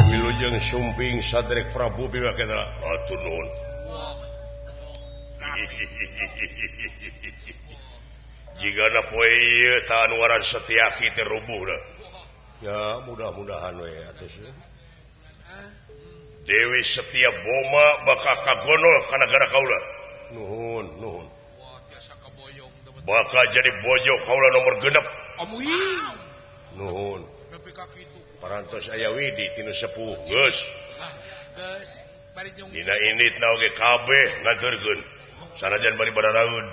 Wilujeng sumping Sadrek Prabu Bima Kendra atur nuhun. Jigana poe ieu ta anu ngaran Setiaki teh rubuh dah. Ya mudah-mudahan we atuh. Dewi Setia Boma bakal kagonol kana gara kaula. Nuhun, nuhun. Bakal jadi bojo kaula nomor genep. Nuhun. Parantos aya Widi tinu sepuh geus. Dina inditna oge kabeh ngaturkeun. Sanajan bari bararaeun.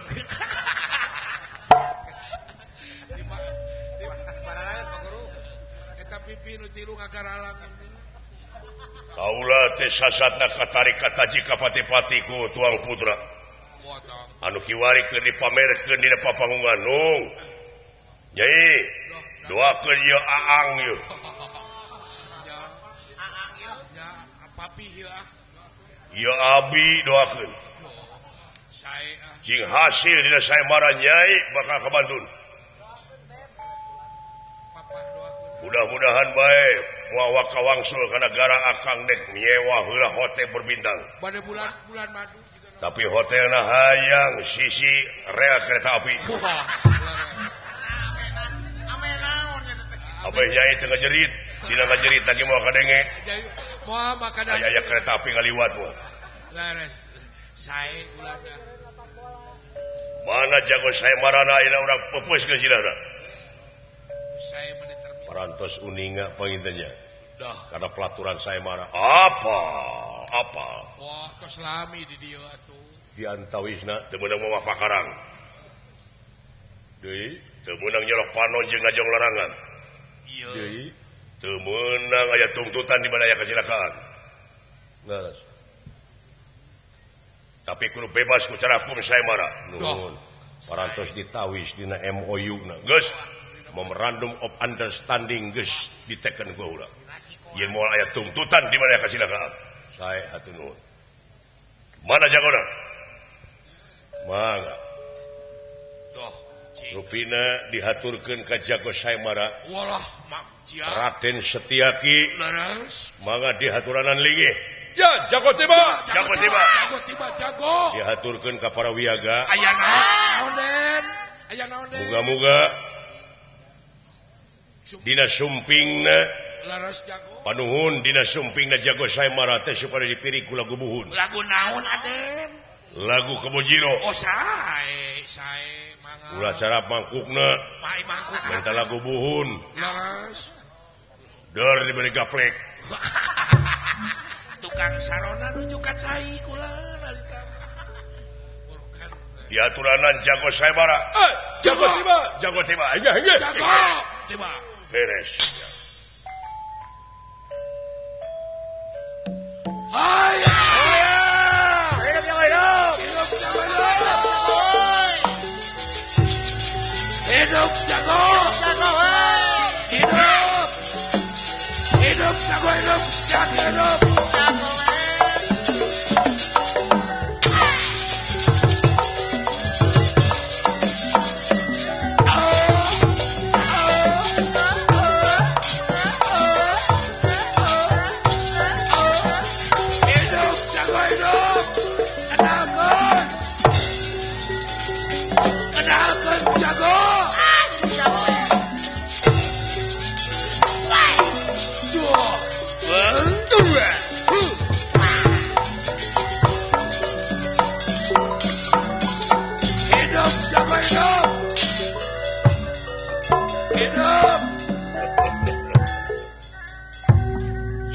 Kaula teh sasatna katarik kataji ka pati-pati ku tuang putra. Anu kiwari keur dipamerkeun dina papanggungan nung. Nyai, doakeun ieu aang ieu. Ieu abi doakeun. Cing hasil dina saemara nyai bakal kabantun. Mudah-mudahan bae moal kawangsul kana gara akang dek nyewa heula hotel berbintang. Bade bulan madu. Tapi hotelna hayang sisi rel kereta api. Abah nyai teu ngajerit, dina ngajerit lagi moal kadenge. Moal makanan. Aya kereta api ngaliwat moal. Laras sae ulah. Mana jago saya marana ayeuna urang peupeuskeun silahna. Parantos uninga pangintennya. Karena pelaturan saya marah. Apa? Apa? Wah, tos lami di dieu atuh. Di antawisna teu meunang mah pakarang. Deui, teu meunang nyolok panon jeung ngajong larangan. Ieu. Deui, teu meunang aya tungtutan di mana aya kecelakaan. Geus. Tapi kudu bebas ku cara hukum saya marah. Nuhun. Parantos ditawis dina MOU na. Geus. Memorandum of Understanding geus diteken ku urang. Yen moal aya tungtutan di mana kecelakaan. Sae hatur nuhun. Mana jagona? Mangga. Doh, rupina dihaturkeun ka jago Saemara. Walah, makjia. Raden Setiaki. Leres. Mangga dihaturanan linggih. Ya, jago tiba. Jago tiba. Jago tiba, jago. Dihaturkeun ka para wiyaga. Aya naon, Den? Aya naon, Den? Muga-muga dina sumpingna leres jago. Panuhun dina sumpingna jago Saemara teh supaya dipiring ku lagu buhun. Lagu naon, Aden? Lagu Kebojiro. Oh, sae, sae mangga. Ulah cara mangkukna. Mai mangkuk. Minta lagu buhun. Leres. Dor diberi gaplek. Tukang sarona nuju ka cai kula nalika. Diaturanan jago Saemara. Jago tiba, jago tiba. Jago tiba. Beres. Hai. Hidup jago. Hidup. Hidup jago, hidup jago, hidup.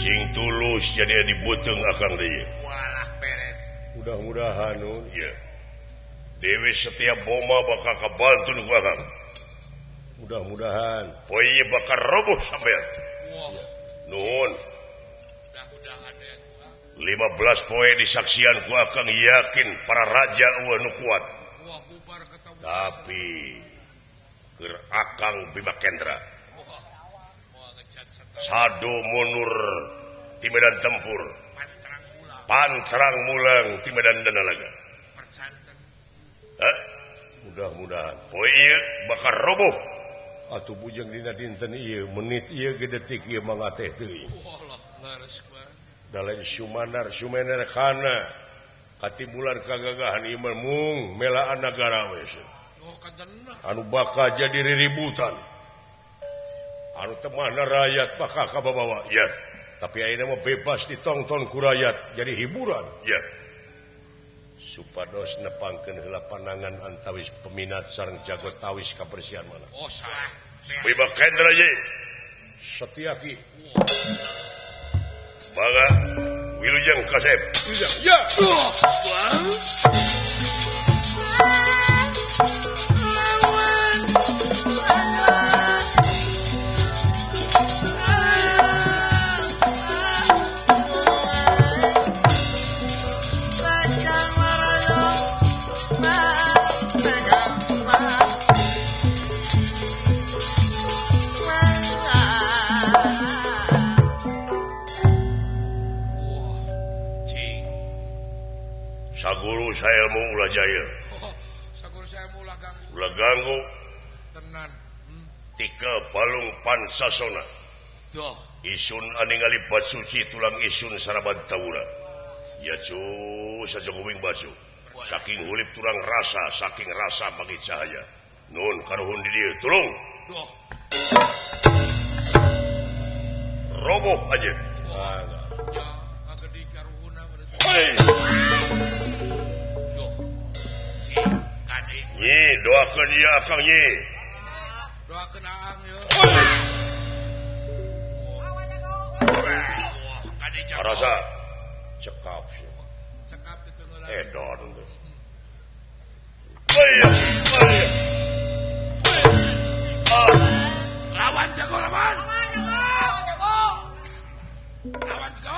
Sing tulus jadi dibuteung akang deui. Walah beres. Mudah-mudahan nun ieu. Dewi setiap boma bakal kabantun ku akang. Mudah-mudahan poe ieu bakal roboh sampean. Wah. Nuhun. Mudah-mudahan ya. 15 poe disaksian ku akang yakin para raja eueuh nu kuat. Wah, bubar ketemu. Tapi keur akang Bima Kendra. Wah. Wah, ngecat setahun. Sado mundur ti medan tempur. Pantrang mulang. Pantrang mulang ti medan danalaga. Percanten. Hah? Mudah-mudahan poe ieu bakal roboh. Atuh bujeng dina dinten ieu menit ieu ge detik ieu mangateh teuing. Wah, lah leres kuat. Da lain Sumanar Sumener kana katimbulan kagagahan ieu mah mung melaan nagara we. Oh, kadenna. Anu bakal jadi riributan. Anu temahna rakyat bakal kababawa. Ya. Tapi ayeuna mah bebas ditongton ku rakyat jadi hiburan. Ya. Supados nepangkeun heula panangan antawis peminat sareng jago tawis kabersihan mana. Oh, sah. Bima Kendra ye. Setiaki. Mangga wilujeng kasep. Ya. Saguru saelmu ulah jaya. Oh, saguru saelmu ulah ganggu. Ulah ganggu. Tenan. Tika palung pansasona. Duh. Isun aningali basuci tulang isun saraban tawura. Ya cu saja kuping basu. Saking hulip tulang rasa, saking rasa bagi cahaya. Nun karuhun di dieu, tulung. Duh. Roboh aja. Ah, ya, kagedi karuhunna. Hei. Nyi, doakeun ieu akang nyi. Doakeun aang ieu. Karasa cekap sih. Cekap ditunggulan. Edon tuh. Hei, hei. Lawan jago lawan. Lawan jago.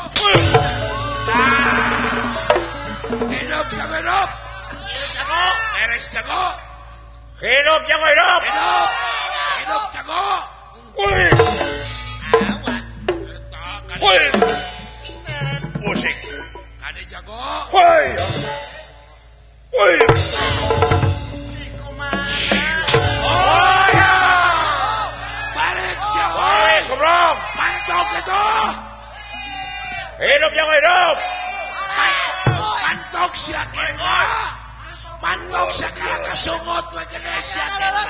Hidup jago hidup. Jago, beres jago. Hidup jago hidup. Hidup. Hidup jago. Woi. Awas. Woi. Musik. Kade jago. Woi. Woi. Oh ya. Balik siapa? Woi, goblok. Mantap itu. Hidup jago hidup. Mantok sia kena. Mantok sia kalah kasungut we gede sia kena.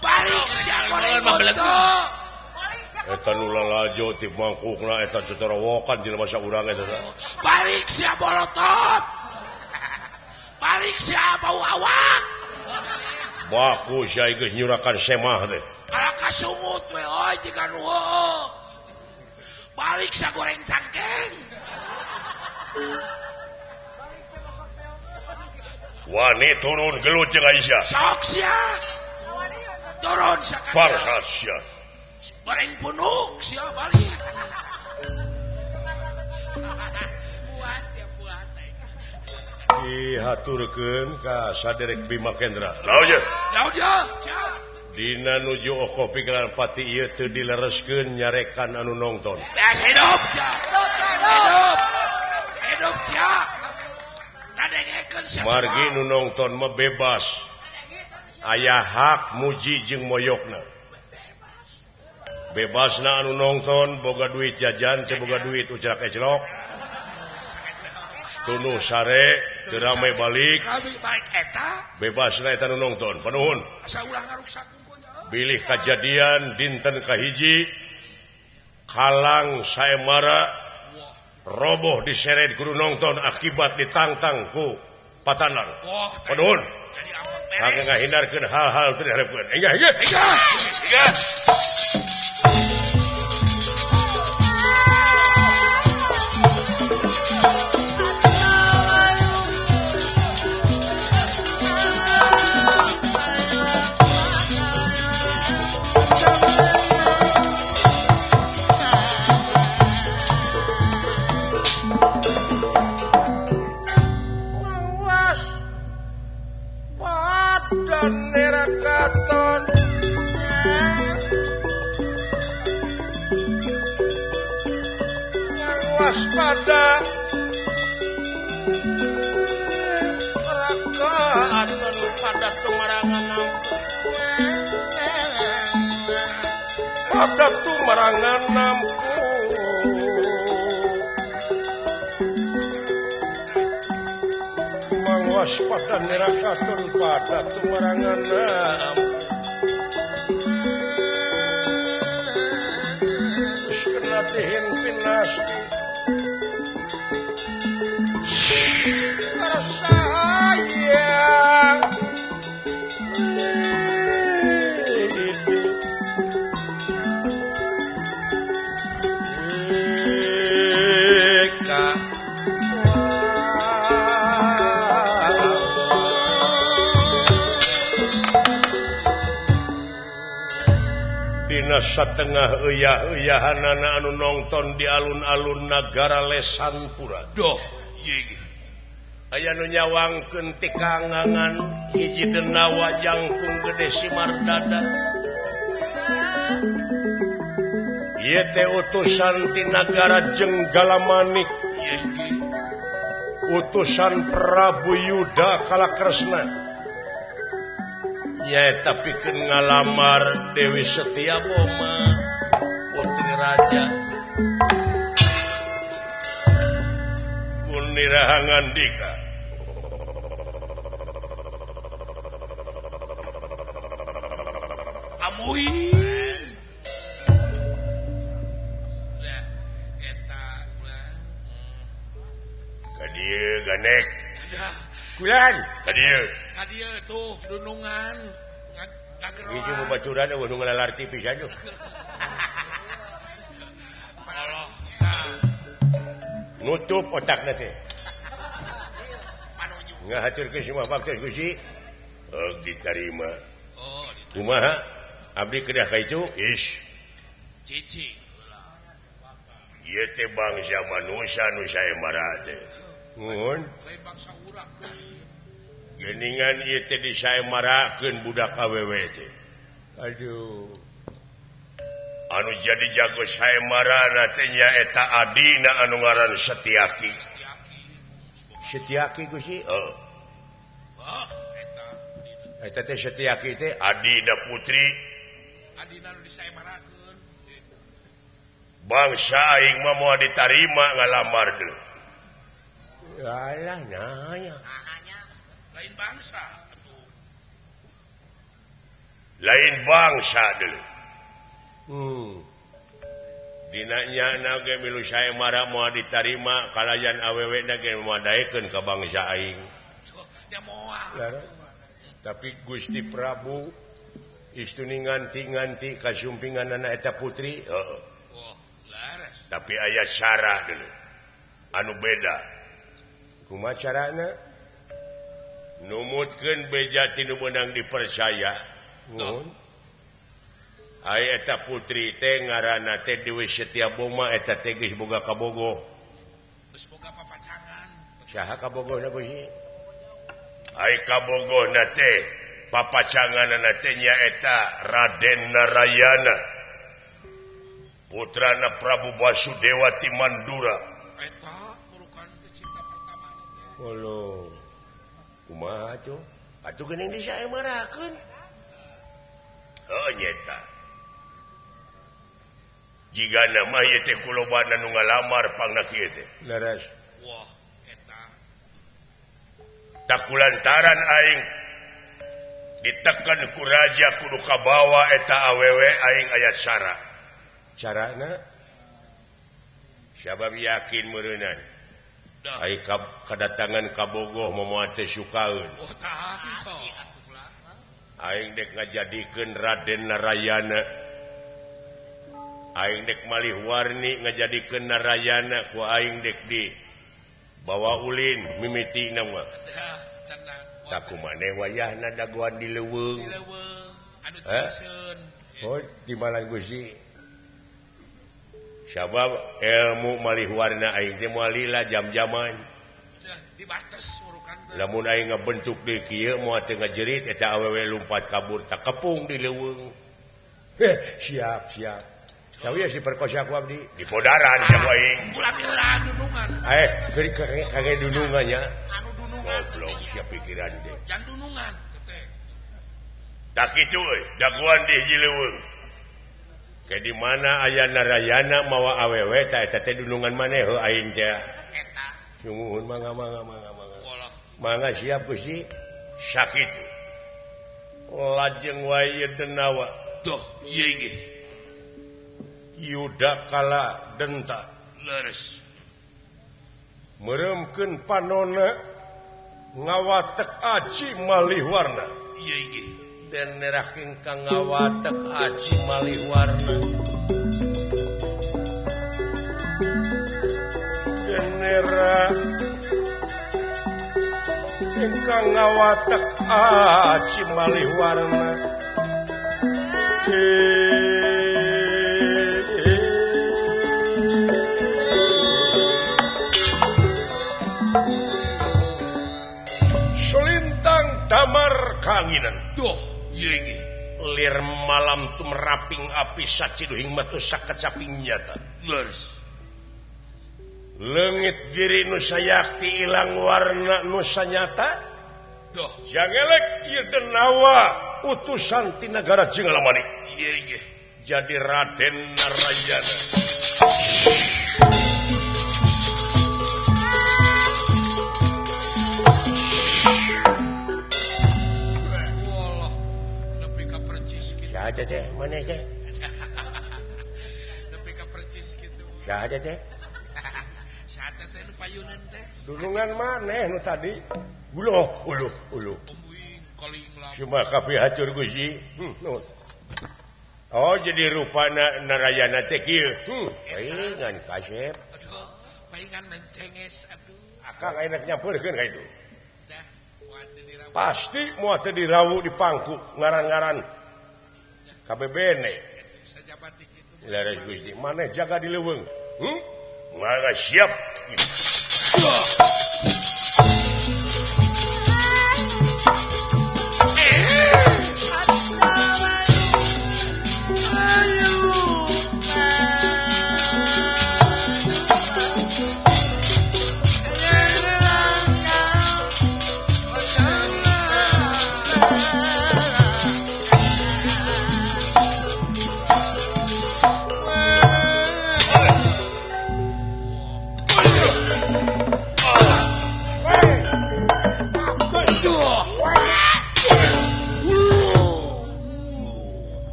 Balik sia goreng goto. Eta nu lalajo ti mangkukna eta cocorowokan jelema saurang eta. Balik sia bolotot. Balik sia bau awak. Baku sia geus nyurakan semah teh. Kalah kasungut we euy jiga nu heueuh. Balik sia goreng cangkeng. Wani turun gelut jeung Aisyah. Sok sia. Turun sia. Bangsat sia. Goreng punuk sia balik. Puas ya puas. Dihaturkeun ka saderek Bima Kendra. Naon ye? Naon ye? Dina nuju oko pikiran pati ieu teu dilereskeun nyarekan anu nongton. Beas hidup sia. Hidup. Hidup sia. Margi nu nongton mah bebas. Aya hak muji jeung moyokna. Bebasna anu nongton boga duit jajan teu boga duit ucrak eclok. Tunuh sare teu rame balik. Bebasna eta nu nongton. Panuhun. Bilih kajadian dinten kahiji kalang saemara roboh diseret guru nongton akibat ditangtang ku patanang. Panuhun. Maka ngahindarkeun hal-hal teu diharepkeun. Enggak, enggak, enggak. Enggak. Waspada neraka anu pada tumarangan nampu pada tumarangan nampu mangwaspada neraka tun pada tumarangan nampu geus kena dihin pinasti sayang Eka Dina satengah eyah-eyahanana anu nongton di alun-alun nagara Lesanpura. Doh, ye. Aya nu nyawangkeun ti kangangan hiji denawa jangkung gede Simardada. Ieu teh utusan ti nagara Jenggalamanik. Utusan Prabu Yuda Kalakresna. Nyaeta pikeun ngalamar Dewi Setiaboma putri raja. Kuniraha ngandika. Amuin. Eta ulah. Ka dieu ganek. Kulan ka dieu. Ka dieu tuh dunungan. Ngageroan. Hiji babaturan eueuh nu ngalarti pisan tuh. Allah. Nutup otakna teh. Ngahaturkeun semua baktos Gusti. Oh, ditarima. Oh, ditarima. Kumaha? Abdi kedah ka itu? Ish. Cici. Ieu teh bangsa manusia nu saemara teh. Nuhun. Lain bangsa urang. Geuningan ieu teh disaemarakeun budak awewe teh. Aduh. Anu jadi jago saemara teh nyaeta adina anu ngaran Setiaki. Setiaki Gusti? Heeh. Oh, eta. Eta teh Setiaki teh adina putri. Adina nu disaemarakeun. Bangsa aing mah moal ditarima ngalamar deui. Alah nanya. Lain bangsa atuh. Lain bangsa deui. Dina nyana ge milu saemara moal ditarima kalayan awewe na ge moal daekeun ka bangsa aing. Nya moal. Tapi Gusti Prabu istuni nganti-nganti kasumpinganana eta putri. Heeh. Oh, laras. Tapi aya syarat deui. Anu beda. Kumaha carana? Numutkeun beja ti nu meunang dipercaya. Nuhun. Ai eta putri teh ngaranna teh Dewi Setiaboma eta teh geus boga kabogoh. Geus boga papacangan. Saha kabogohna Gusti? Ai kabogohna teh papacanganna teh nyaeta Raden Narayana. Putrana Prabu Basudewa ti Mandura. Eta merupakan cinta pertama teh. Olo. Kumaha atuh? Atuh geuning disaemarakeun. Heuh nyeta. Jika nama ieu teh kulobana nu ngalamar pangna kieu teh. Leres. Wah, eta. Takulantaran aing ditekan ku raja kudu kabawa eta awewe aing aya cara. Carana? Sabab yakin meureunnan. Aing kadatangan kabogoh moal teh sukaeun. Oh, tah kitu. Aing dek ngajadikeun Raden Narayana. Aing dek malih warni ngajadikeun Narayana ku aing dek di bawa ulin mimitina mah. Tak kumaneh wayahna dagoan di leuweung. Di leuweung anu tiseun. Oh, timbalan Gusti. Sabab ilmu malih warna aing teh moal lila jam-jaman. Dibates murukan teh. Lamun aing ngabentuk deui kieu moal teu ngajerit eta awewe lumpat kabur tak kepung di leuweung. Heh, siap siap. Sawieu diperkosa ku abdi dipodaran sia ku aing. Ulah milah dunungan. Eh, keur kage dunungan nya. Anu dunungan. Goblok sia pikiran teh. Jang dunungan teh. Tak kitu euy, daguan di hiji leuweung. Ke di mana aya Narayana mawa awewe ta eta teh dunungan maneh heuh aing teh. Eta. Sumuhun mangga mangga mangga mangga. Mangga siap Gusti. Sakitu. Lajeng wae denawa. Duh, ieu ge. Yuda kala denta. Leres. Meremkeun panona ngawatek aci malih warna. Ieu ge. Den nerah ingkang ngawatek aci malih warna. Den nerah ingkang ngawatek aci malih warna. Selintang damar kanginan. Duh, ieu ge. Lir malam tumeraping api saciduhing matu sakecaping nyata. Leres. Leungit diri nu sayakti ilang warna nu sanyata. Duh, jangelek ieu denawa utusan ti nagara Jinggalamani. Ieu ge. Jadi Raden Narayana. Walah, nepi ka percis kitu. Saha teh maneh teh? Nepi ka percis kitu. Saha teh? Saha teh nu payunan teh? Dunungan maneh nu tadi. Uluh, uluh, uluh. Cuma kabeh hatur Gusti. Oh, jadi rupana Narayana teh kieu. Paingan kasep. Aduh, paingan mencenges aduh. Akang enak nyampeurkeun ka itu. Dah, moal teu dirawu. Pasti moal teu dirawu di pangku ngaran-ngaran KBBN. Sajabat kitu. Leres Gusti, maneh jaga di leuweung. Mangga siap.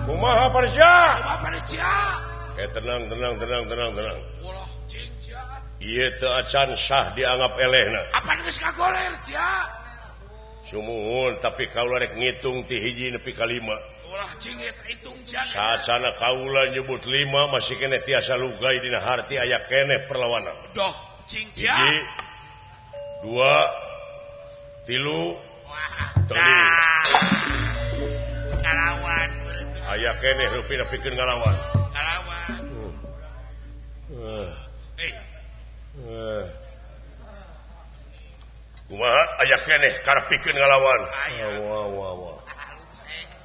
Kumaha Parja? Kumaha Parja? Tenang tenang tenang tenang tenang. Ulah cing sia. Ieu teu acan sah dianggap elehna. Apan geus kagoler sia? Sumuhun tapi kaula rek ngitung ti hiji nepi ka lima. Ulah cing eta hitung sia. Saacana kaula nyebut lima masih keneh tiasa lugai dina harti aya keneh perlawanan. Doh cing sia. Hiji, dua, tilu, telu. Ngalawan. Aya keneh rupina pikeun ngalawan. Ngalawan. Kumaha aya keneh karep pikeun ngalawan. Wah wah wah.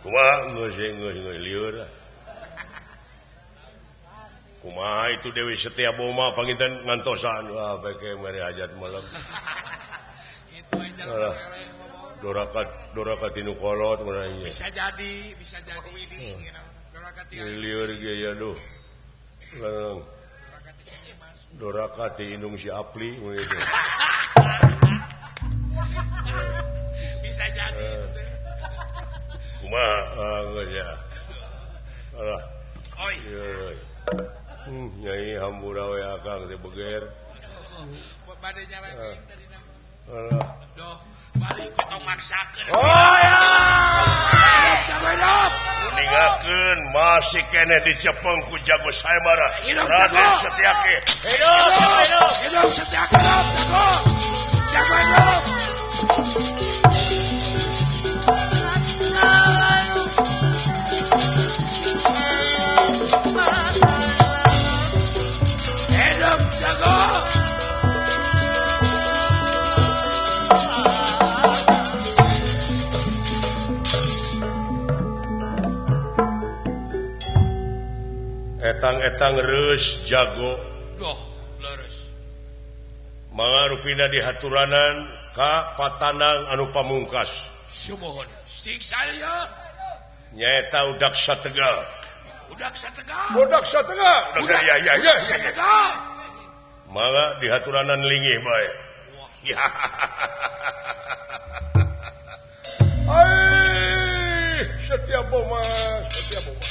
Kumaha geus geus geus lieur. Kumaha itu Dewi Setia Boma panginten ngantosan. Wah beke mere hajat malam. Itu aja Dorakat dorakat tinu kolot mun bisa jadi, bisa jadi. Dorakat lieur ge ya duh. Dorakat ti indung si Apli mun itu. Bisa jadi itu teh. Kumaha geus ya. Alah. Oi. Nyai hampura we akang teh beger. Bade nyalakeun tadi na. Alah. Duh. Balik tong maksakeun. Oh ya. Jago hidup. Uningakeun masih keneh dicepeng ku jago Saemara. Hidup Raden Setiaki. Hidup, hidup, hidup Setiaki, hidup, jago. Jago hidup. Etang-etang reus jago. Doh, leres. Mangarupina dihaturanan ka patanang anu pamungkas. Sumuhun. Sing saya. Nyaeta Udaksa Tegal. Udaksa Tegal. Udaksa Tegal. Udaksa ya ya ya. Tegal. Mangga dihaturanan linggih bae. Ya. Ai, setia boma, setia boma.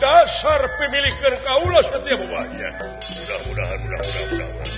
Dasar pemilikan kaula setiap bawahnya. Mudah-mudahan, mudah-mudahan, mudah-mudahan.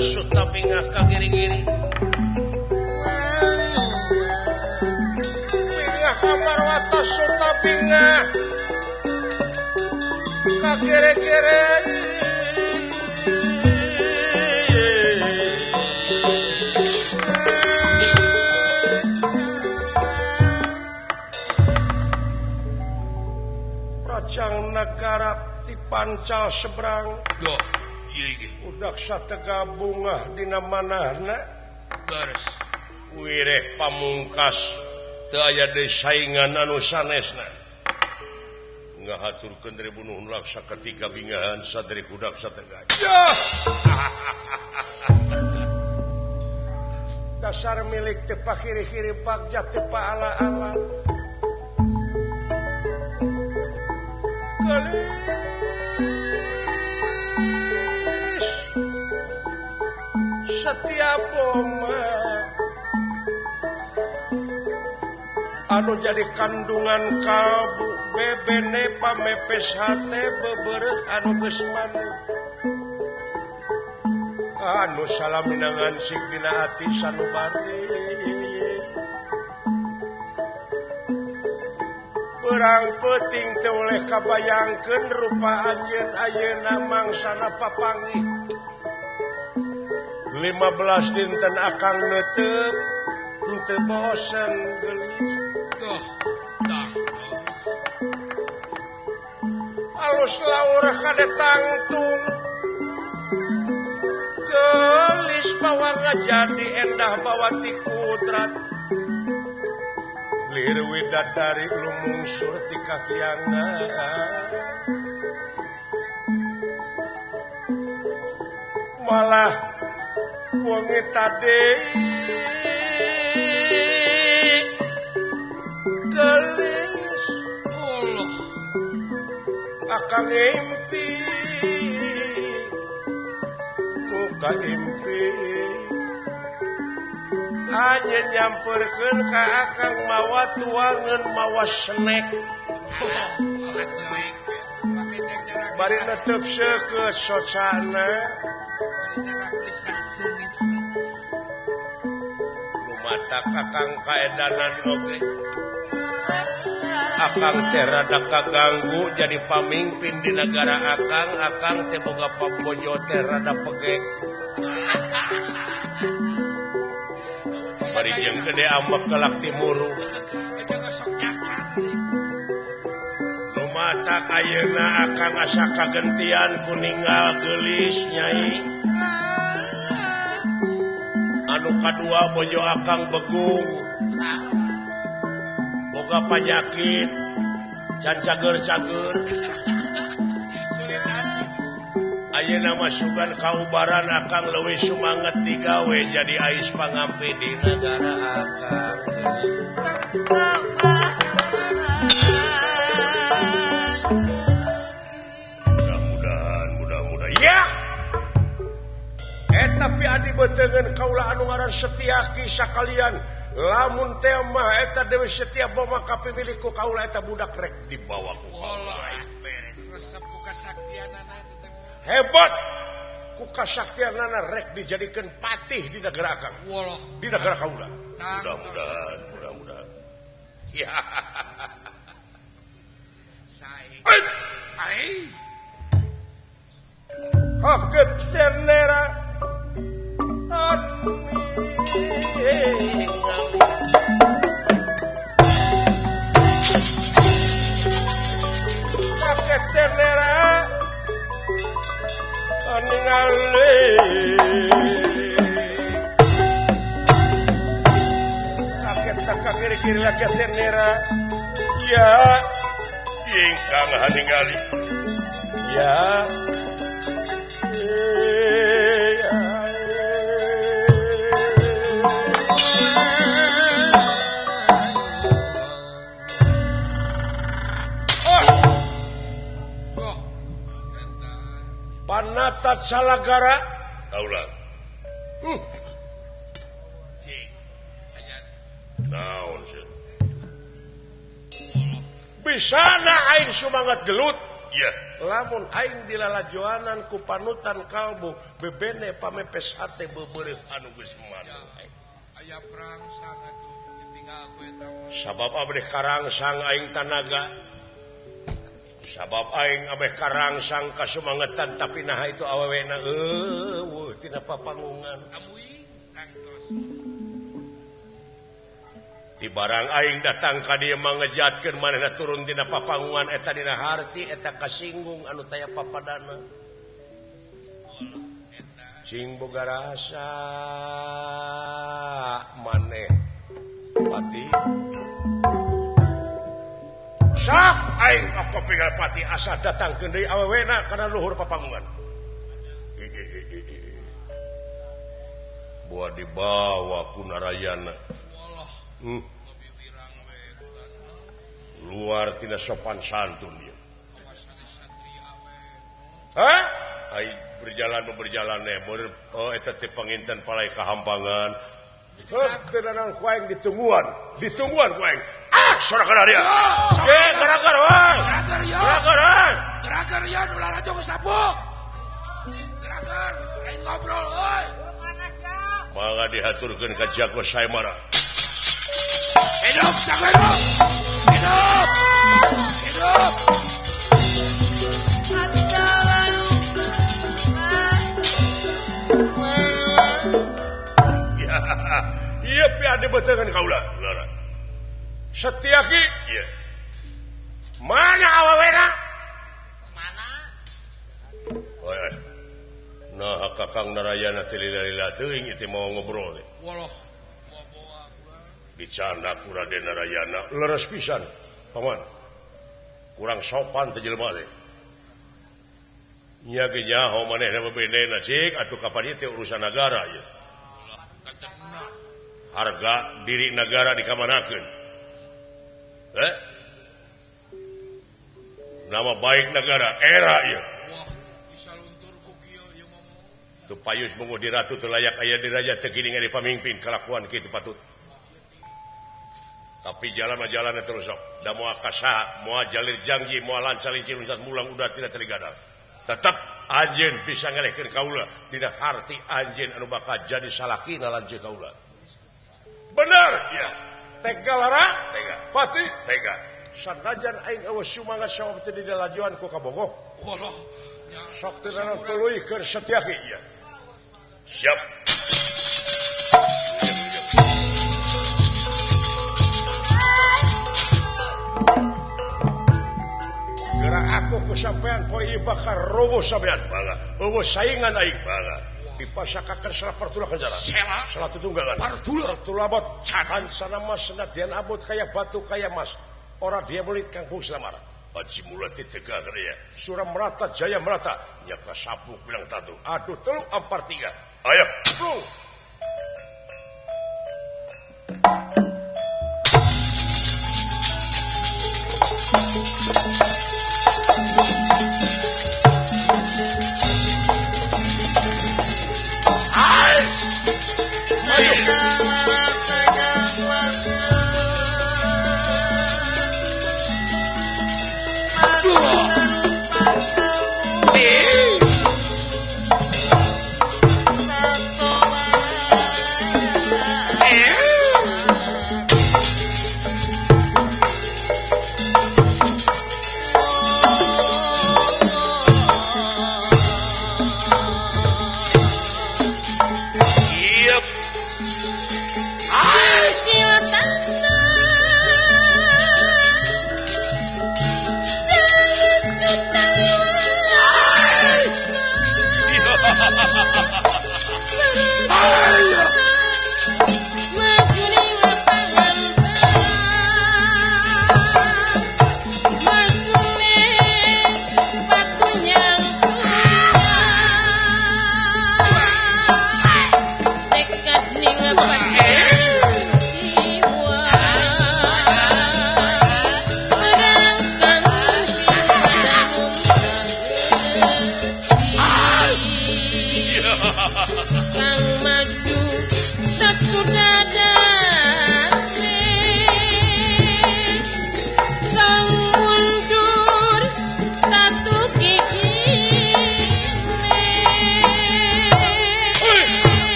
Suta bingah ka giring-giring bingah kamarwata suta bingah ka kere-kere Rajang negara ti pancal seberang. Udaksa Tegal bungah dina manahna leres. Wireh pamungkas teu aya deui saingan anu sanesna. Ngahaturkeun ribunuh laksa ketika bingahan sadri Udaksa Tegal. Yah! Dasar milik teu pakiri-kiri bagja teu paala-ala. Geulis setiap boma anu jadi kandungan kalbu bebene pamepes hate bebereuh anu geus manuk anu salaminangan sing dina ati sanubari perang peuting teu oleh kabayangkeun rupa anjeun ayeuna mangsana papanggih 15 dinten akang netep teu bosen geulis. Duh, tang. Alus laur kade tangtung. Geulis bawa ngajadi endah bawa ti kudrat. Lir widadari lumungsur ti kakiangan. Malah wengi tadi gelis Allah akang impi muka impi hanya nyamperkeun ka akang mawa tuangeun mawa snack bari netep seukeut socana. Lumata kakang kaedanan oge. Akang teh rada kaganggu jadi pamimpin di negara akang, akang teh boga pabojo teh rada pegek. Bari jeung gede ambek kelak timuru. Lumatak ayeuna akang asa kagentian ku ninggal geulis nyai. Anu kadua bojo akang begung. Boga panyakit can cager-cager. Ayeuna mah sugan kaubaran akang leuwih sumanget digawe jadi ais pangampi di negara akang. Mudah-mudahan, mudah-mudahan. Ya. Tapi adi beuteungeun kaula anu ngaran Setiaki sakalian lamun teh mah eta Dewi Setia boma kapimilih ku kaula eta budak rek dibawa ku kaula. Beres resep ku kasaktianana teh. Hebat ku kasaktianana rek dijadikeun patih di negara akang. Di negara kaula. Mudah-mudahan, mudah-mudahan. Ya. Sae. Ai. Haket tenera Kaget tenera ningali kaget tak kiri-kiri kaget tenera ya ingkang haningali ya. Panatat salagara kaula. Cing. Ajan. Naon sih? Bisana aing sumangat gelut. Iya. Lamun aing dilalajoanan ku panutan kalbu bebene pamepes hate beubeureuh anu geus manu. Aya perang sang atuh ditinggal ku eta. Sabab abdi karangsang aing tanaga. Sabab aing abeh karangsang kasumangetan tapi naha itu awewena eueuh tina papangungan. Ti barang aing datang ka dieu mangejatkeun manehna turun tina papangungan eta dina harti eta kasinggung anu taya papadana. Cing boga rasa maneh pati. Sak aing aku pati asa datang deui awewena kana luhur papangungan. Buat dibawa ku Narayana. Luar tina sopan santun dia. Hah? Ai berjalan berjalan oh eta teh panginten palai kahampangan. Heuh teu nanang ku aing ditungguan, ditungguan ku aing. Ah, sora kana dia. Ge geraker we. Geraker ya. Geraker. Geraker ya nu lalajo geus sabuk. Geraker, aing ngobrol euy. Mangga dihaturkeun ka Jago Saimara. Hidup Jago hidup. Hidup. Hidup. Ya, ieu pi adi beuteungeun kaula. Lara. Setiaki, iya. Mana awewena? Mana? Oh, ya. Nah, Kakang Narayana teh lila-lila teuing ieu teh mau ngobrol teh. Waloh. Dicanda ku Raden Narayana leres pisan, paman. Kurang sopan teh jelema teh. Nya ge nyaho manehna bebenena cik atuh kapan ieu teh urusan nagara ieu. Harga diri nagara dikamanakeun. Eh? Nama baik negara era ieu. Wah, bisa luntur ku kieu ieu ngomong. Teu payus munguh di ratu teu layak aya di raja teu gini ngari pamimpin kalakuan kitu patut. Tapi jalan mah jalan terus sok. Da moal kasaha, moal jalir jangji, moal lancar lincir uncat mulang udah tidak tergadal. Tetap anjeun bisa ngelehkeun kaula dina harti anjeun anu bakal jadi salakina lanceuk kaula. Bener ya. Tega lara, tega. Pati, tega. Sanajan aing eueuh sumangat sabab teu dilalajoan ku kabogoh. Walah. Sok teu nanaon tuluy keur Setyaki ieu. Siap. Gerak aku ku sampean poe ieu bakal roboh sampean. Bangga. Eueuh saingan aing bangga. Dipasakakeun salah partula kanjara. Salah tutunggangan. Partula. Partula abot. Kancana mas senadyan abot kaya batu kaya mas. Ora dia belit kangkung selamar. Aji mulati tegak ya. Sura merata jaya merata. Nyaka sabuk bilang tatu. Aduh telu ampar tiga. Ayo. Bro.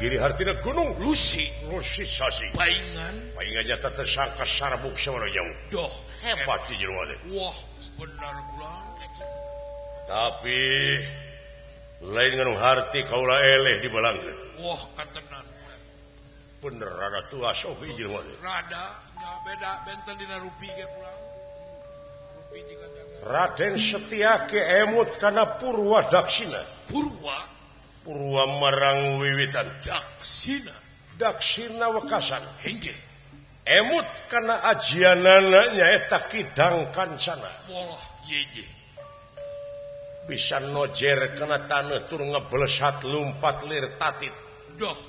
Giri hartina gunung Lusi Lusi sasi paingan paingan nyata tersangka sarbuk sawarna jauh. Doh hebat di jelema teh. Wah benar kula. Tapi lain nganu harti kaula eleh dibalangkeun. Wah katenan. Bener rada tuas oge jelema teh. Rada nya beda benten dina rupi ge kula. Rupi jiga jaga. Raden Setiaki emut kana Purwa Daksina. Purwa Purwa marang wiwitan Daksina. Daksina wekasan. Hengge. Emut kana ajianana nyaeta Kidang Kancana. Wah yeje. Bisa nojer kana taneuh tur ngeblesat lumpat lir tatit. Doh.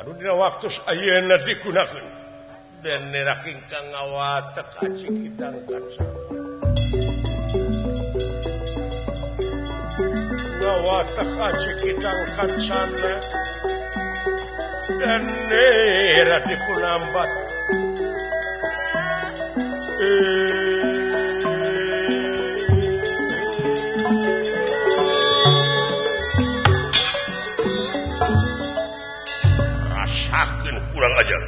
Anu dina waktu ayeuna digunakeun. Dene rakingkang ngawatek aji Kidang Kancana. Ngawatek aji Kidang Kancana. Dene radipunambat. Rasakeun kurang ajar.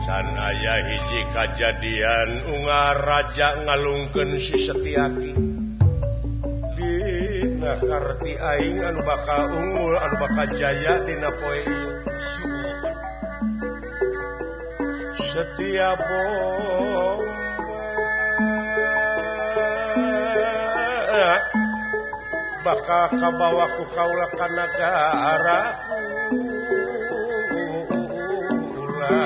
Can aya hiji kajadian unga raja ngalungkeun si Setiaki. Dina karti aing anu bakal unggul anu bakal jaya dina poe ieu. Setia bomba bakal kabawa ku kaula ka nagara kula.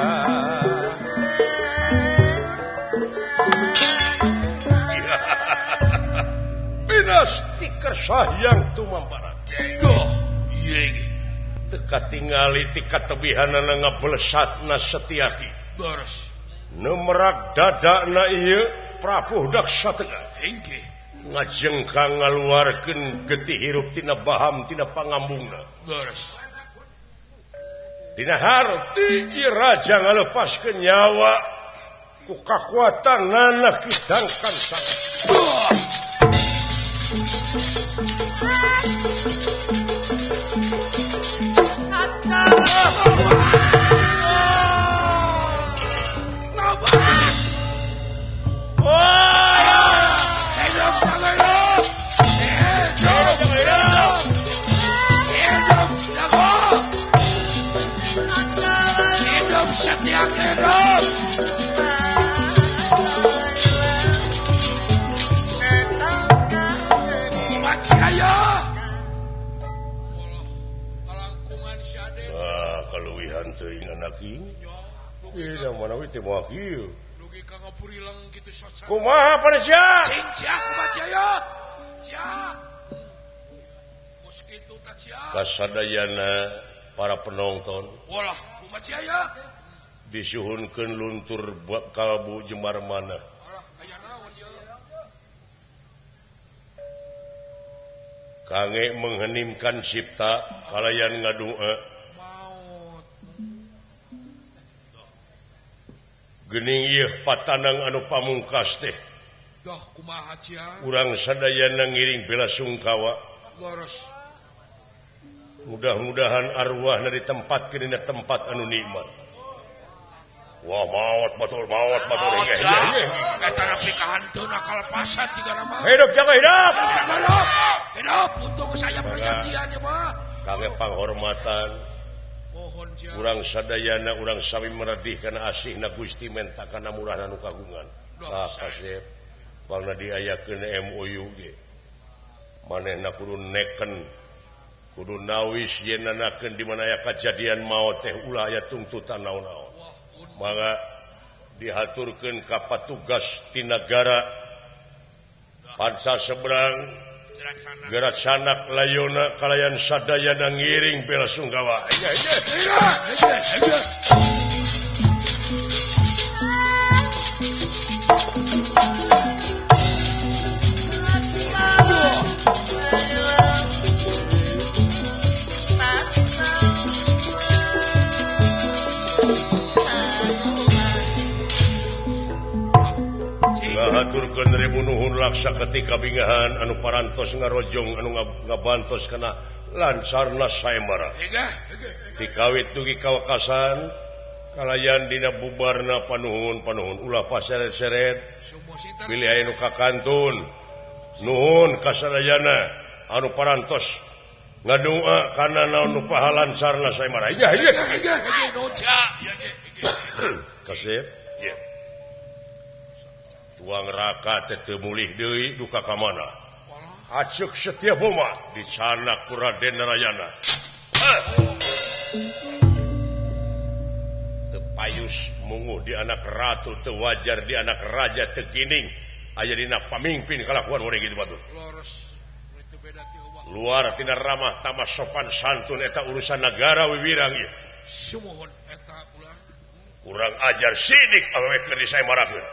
Pinasti kersahyang tumamparan. Doh, ieu teka tingali tika tebihanana ngablesatna Setiaki. Beres. Nemerak dadana ieu Prabu Daksa Tengah. Hengke. Ngajengkang ngaluarkeun getih hirup tina baham tina pangambungna. Beres. Dina harti ieu raja ngalepaskeun nyawa ku kakuatanana Kidang Kancana. Kaluwihan teuing anak ieu. Ieu mana we teh moal kieu. Dugi ka ngapurileng kitu soca. Kumaha panesia? Cing sia kumaha sia? Sia. Kos kitu ta sia. Kasadayana para penonton. Walah, kumaha sia ya? Disuhunkeun luntur kalbu jemar mana. Alah, aya naon ieu? Kange mengheningkan cipta kalayan ngadua. Gening ieu patanang anu pamungkas teh. Doh kumaha sia? Urang sadayana ngiring bela sungkawa. Leres. Mudah-mudahan arwahna ditempatkeun dina tempat anu nikmat. Wah maot batur maot batur. Eta nepi ka hanteuna kalepasan jiga mah. Hidup jaga hidup. Hidup. Hidup untuk saya perjanjian ya mah. Kami panghormatan. Urang sadayana urang sami meredih kana asihna Gusti menta kana murahna nu kagungan. Tah kasep pangna diayakeun MOU ge. Manehna kudu neken kudu nawis yen nanakeun di mana aya kajadian maot teh ulah aya tungtutan naon-naon. Mangga dihaturkeun ka patugas ti nagara panca seberang Geracanak layona kalayan sadayana ngiring bela sungkawa. Haturkeun ribu nuhun laksa ketika bingahan anu parantos ngarojong anu ngabantos kana lancarna saembara. Dikawit dugi kawakasan kalayan dina bubarna panuhun-panuhun ulah paseret-seret bilih aya nu kakantun. Nuhun kasadayana anu parantos ngadua kana naon nu pahalancarna saembara. Kasep. Tuang raka teh teu mulih deui duka ka mana? Aceuk Setia Boma dicanak ku Raden Narayana. Teu payus munguh di anak ratu, teu wajar di anak raja, teu gining aya dina pamingpin kalakuan urang kitu batur. Luar tina ramah tamah sopan santun eta urusan nagara wiwirang ieu. Sumuhun eta ulah. Kurang ajar sidik awewe keur disaemarakeun.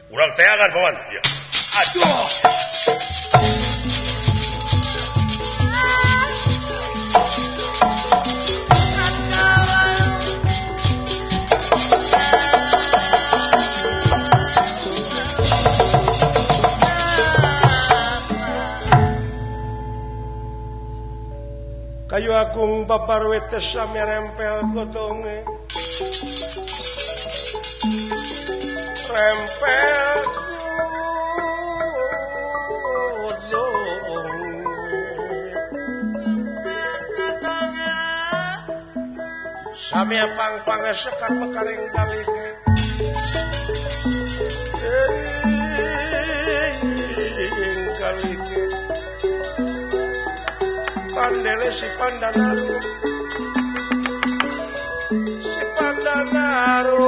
Urang teangan paman. Ya. Aduh. Kayu agung babar we teh sami rempel gotonge. Rempel godong sami pang-pang sekar mekaring galih galih pandele si pandanaru si pandanaru.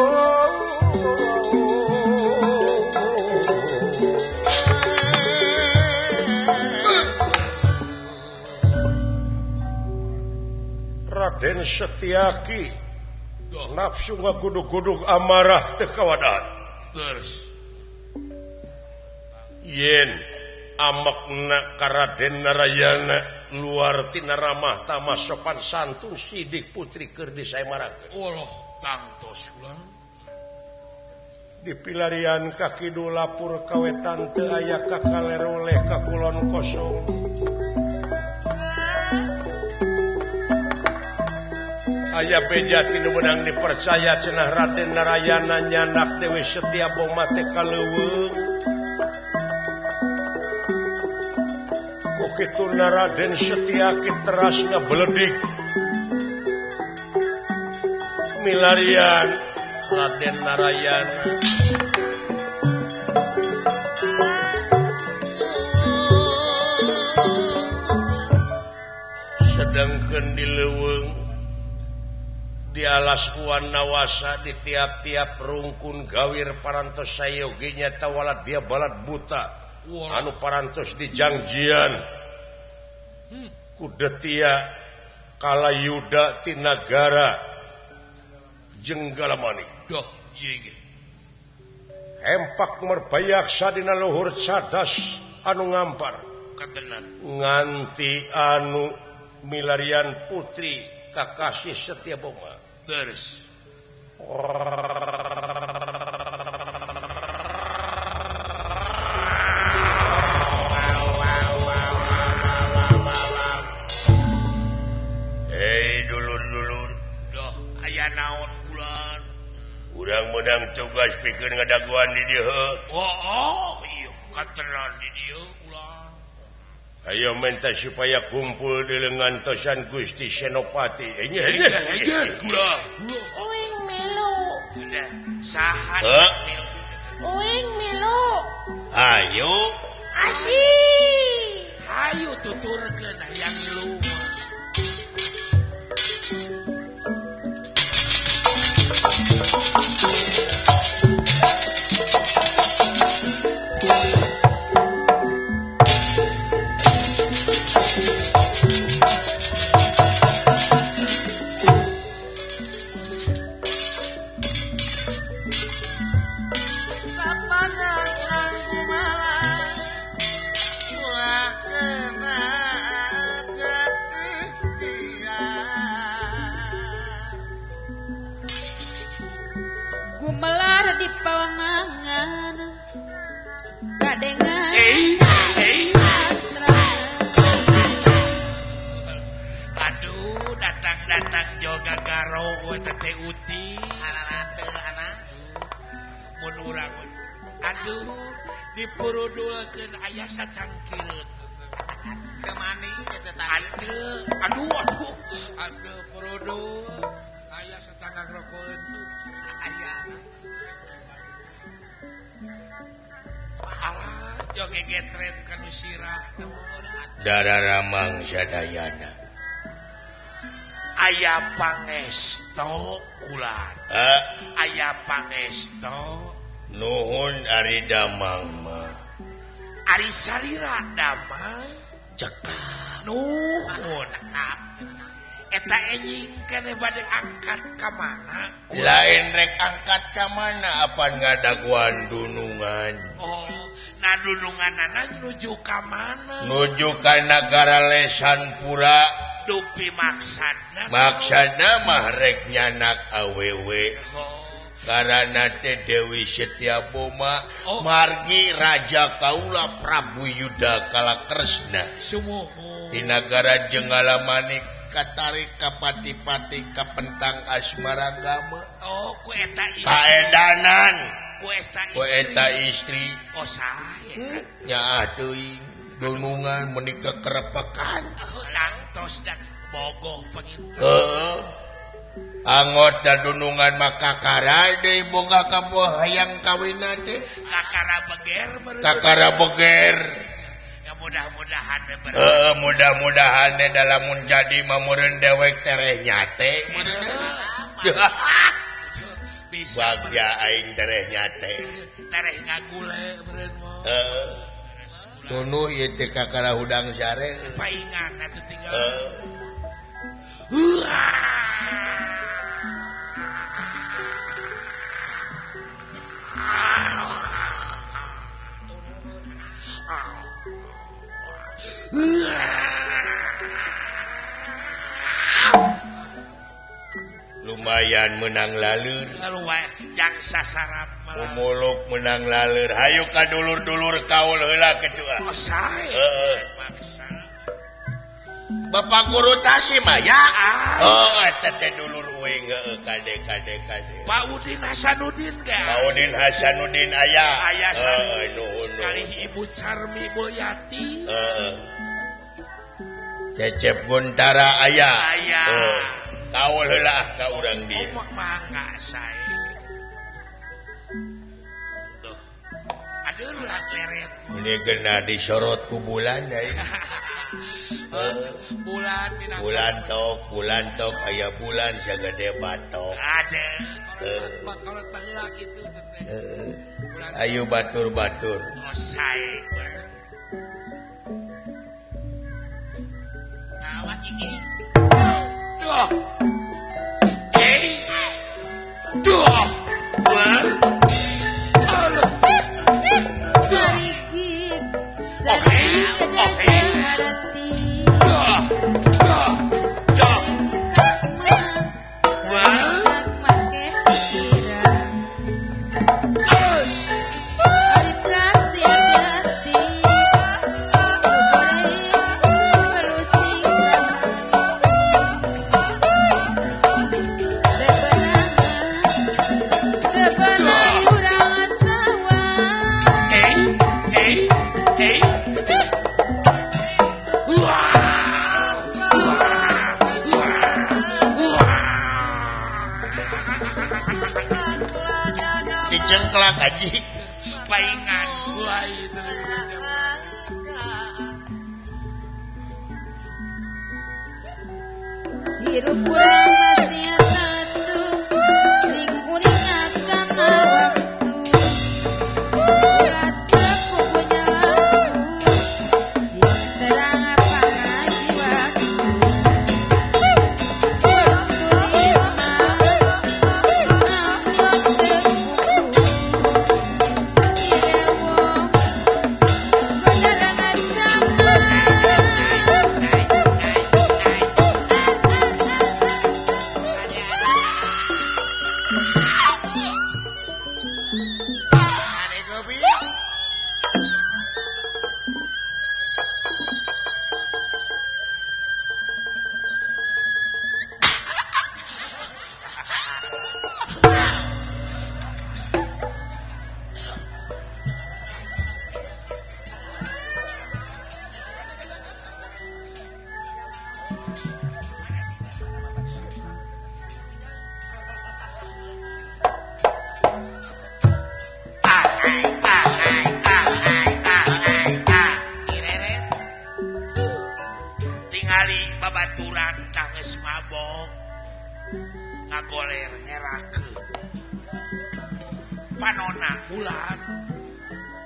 Raden Setiaki nafsu ngagudug-gudug amarah teu kawadaan. Terus yen amekna ka Raden Narayana luar tina ramah tamah sopan santun sidik putri keur disaemarakeun. Allah tangtos ulah. Dipilarian ka kidul lapur ka wetan teu aya ka kaler oleh ka kulon kosong. Aya beja tinu meunang dipercaya cenah Raden Narayana nyanak Dewi Setia Boma teh ka leuweung. Ku kituna Raden Setiaki teras ngabeledik. Milarian Raden Narayana. Sedangkeun di leuweung di alas uan nawasa di tiap-tiap rungkun gawir parantos sayogi nyata walad dia balad buta anu parantos dijangjian kudetia kalayuda tinagara jenggalamani doh ieu hempak merbayaksa dina luhur cadas anu ngampar katenan nganti anu milarian putri kakasih Setia Boma. Terus hei dulur-dulur doh aya naon kulan urang menang tugas pikeun ngadaguan di dieu. Oh iya katenan di dieu ulah. Ayo minta supaya kumpul di lengan tosan Gusti Senopati. Uing milu. Saha Uing milu. Ayo. Asik. Ayo tuturkeun hayang milu. Wah, kena jatuh. Kadengan Aduh datang-datang joga garo we teh uti ararate anak mun urang aduh dipurudulkeun aya sacangkireun teu mani eta tadi aduh aduh aduh purudul aya sacangkang rokoeun aya alah joge getret kanu sirah Dararamang sadayana aya pangesto kulan aya pangesto nuhun ari damang mah ari salira damang cekap nuhun cekap eta enjing keneh bade angkat ka mana lain rek angkat ka mana apan ngadaguan dunungan oh nah dununganana nuju ka mana nuju ka nagara Lesanpura dupi maksudna maksudna mah rek nyanak awewe oh. Karana teh Dewi Setiaboma oh. Margi Raja Kaula Prabu Yuda Kalakresna sumuhun di nagara Jenggala Manik katarik kapati-pati kapentang asmaragama oh ku eta istri kaedanan ku eta ku istri eta istri oh sae nyaah teuing dunungan meuni kekerepekan oh, lantos dan bogoh panginten heeh anggota dunungan maka kakara deui boga kaboh hayang kawinna teh kakara beger kakara beger ya mudah-mudahan heeh mudah-mudahan dalam jadi mah meureun dewek tereh nyate bisa bagja aing tereh nyate tereh ngagule meureun mah heeh tunuh ieu teh kakara hudang sare paingan atuh tinggal Lumayan menang laleur jang sasarap umuluk menang laleur hayu ka dulur-dulur kaul heula kitu ah oh sae heeh Bapak guru Tasimaya oh eta teh dulur uing heueuh kade kade kade Pak Udin Hasanuddin ga Pak Udin Hasanuddin aya aya nuhun sekali Ibu Carmi Boyati heeh Cecep Guntara aya aya kaul heula ka urang dieu oh mangga sae tuh aduh lah leret ini geuna disorot ku bulan deui bulan bulan tok aya bulan sagede batok ada kolot baheula kitu teh ayo batur-batur oh sae awas iki duh eh duh Sarikit sarikit arti Dicengklak aji paingan mulai hirup urang masih satu sing uring kana waktu urat punya waktu sing terang pangaji waktu waktu lima Babaturan tah geus mabok ngagoler ngerakeun panona bulan.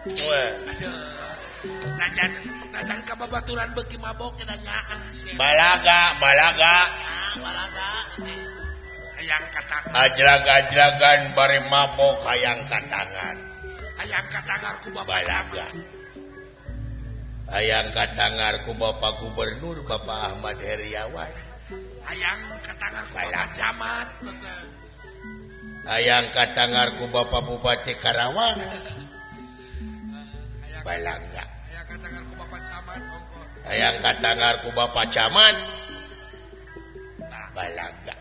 Aduh. Najan najan ka babaturan beuki mabok da nyaah sia. Balaga, balaga. Balaga. Hayang katangan. Ajlag-ajlagan bari mabok hayang katangan. Hayang katangar ku bapak balaga. Hayang katangar ku Bapak Gubernur Bapak Ahmad Heriawan. Hayang katangar ku Bapak Camat. Hayang katangar ku Bapak Bupati Karawang. Balaga. Hayang katangar ku Bapak Camat. Hayang katangar ku Bapak Camat. Balaga.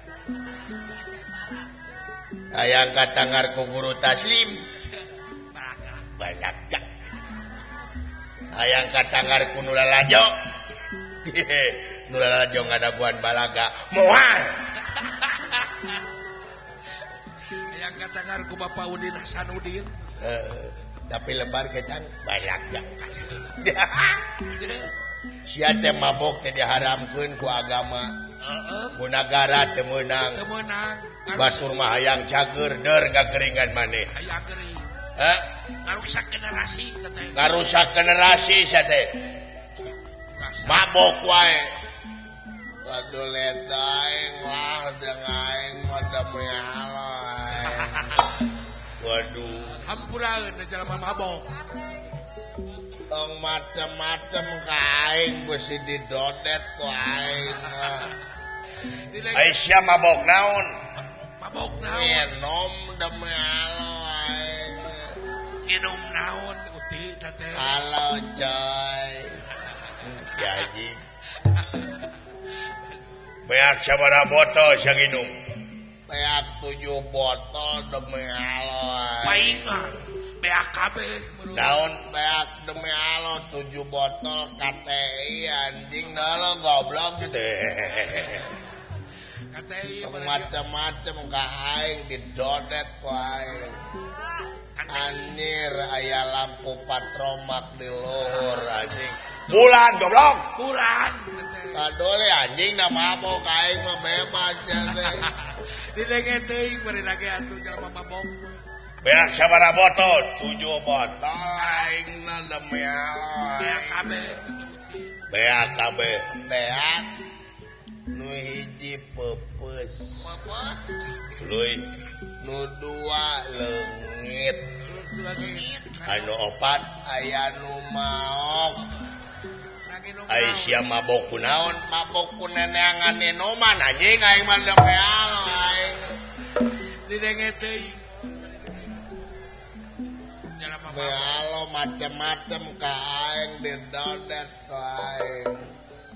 Hayang katangar ku Guru Taslim. Balaga. Hayang katangar ku Nulalajo. Nulalajo ngadaguan balaga. Moal. Hayang katangar ku Bapak Udin Hasanuddin. Tapi lebar ketang balaga. Sia teh mabok teh diharamkeun ku agama. Ku nagara teu meunang. Teu meunang. Batur mah hayang cager deur ngageringan maneh. Hayang gering. Hah? Ngarusak generasi teh. Ngarusak generasi sia teh. Mabok wae. Waduh leta aing lah jeung aing mah da mealo. Waduh. Hampuraeun jelema mabok. Tong macem-macem ka aing beusi didodet ku aing. Ai sia mabok naon? Mabok naon? Minum demi Allah aing. Minum naon uti teh? Halo coy. Jaji. Beak sabaraha botol sia nginum? Beak 7 botol demi Allah. Paingan. Beak kabeh. Naon? Beak demi Allah 7 botol KTI anjing dah goblok gitu. KTI macam-macam ka aing didodet ku aing. Anjir aya lampu patromak di luhur anjing. Bulan goblok. Bulan. Kadole anjing da mabok aing mah bebas ya teh. Didenge teuing bari lagi atuh jelema mabok. Beak sabaraha botol? 7 botol aing na demi Allah. Beak kabeh. Beak kabeh. Beak nu hiji peupeus. Peupeus. Leuy. Nu 2 leungit. Anu 4 aya nu maok. Ai sia mabok ku naon? Mabok ku neneangan minuman anjing aing mah demi Allah aing. Didenge teuing. Halo macem-macem ka aing didodet ku aing.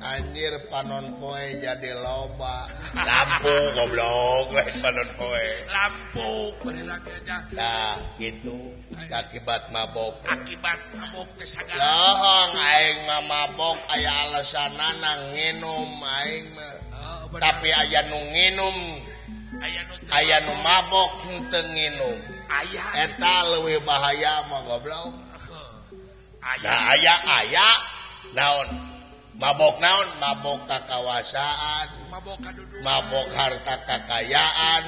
Anjir panon poe jadi loba. Lampu goblok lain panon poe. Lampu bari lagi aja. Nah, gitu akibat mabok. Akibat mabok teh sagala. Lohong aing mah mabok aya alasanana nginum aing mah. Oh, tapi aya nu nginum, aya nu mabok henteu nginum. Aya eta leuwih bahaya mah goblok. Aya. Nah, aya aya naon? Mabok naon? Mabok kakawasaan, mabok kadudukan, mabok harta kakayaan,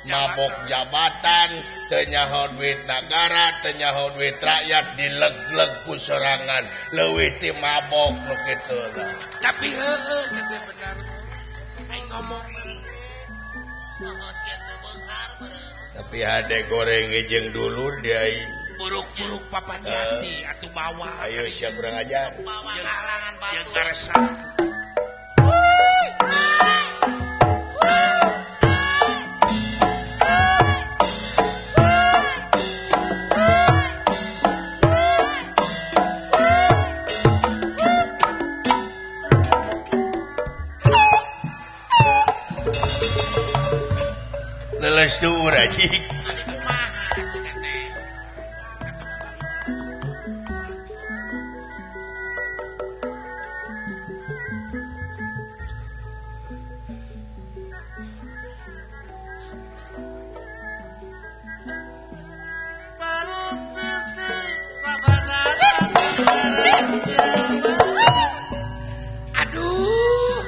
mabok jabatan, teu nyaho duit nagara, teu nyaho duit rakyat dileg-leg ku sorangan. Leuwih ti mabok nu kitu. Tapi heueuh teh bener. Aing ngomong tapi hade goreng jeung dulur dia aing. Buruk-buruk papan jati atuh bawa. Ayo siap kurang ajar. Bawa halangan batu. Jeung karesah. Leles duur anjing. Aduh,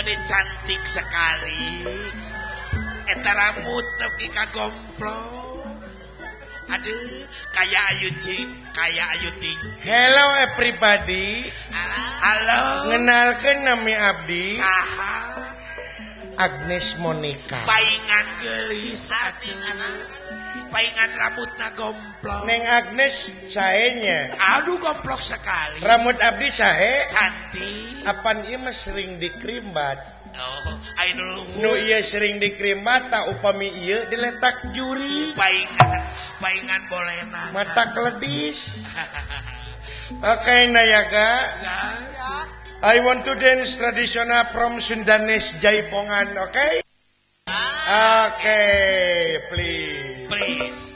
Meni cantik sekali. Eta rambut nepi ka gomplong. Aduh, kayak Ayu Cing, kayak Ayu Ting. Hello everybody. Halo. Ngenalkeun nami abdi. Saha? Agnes Monica. Paingan geulis atuh. Paingan rambutna gomplong. Neng Agnes saenya. Aduh gomplok sekali. Rambut abdi sahe? Cantik. Apan ieu mah sering dikrimbat. Oh, ayo dulu. Nu ieu sering dikrimbat tak upami ieu diletak juri. Paingan, paingan bolena. Mata keledis. Oke, Nayaga. Ya. I want to dance tradisional from Sundanese Jaipongan, oke? Okay? Oke, please. Please.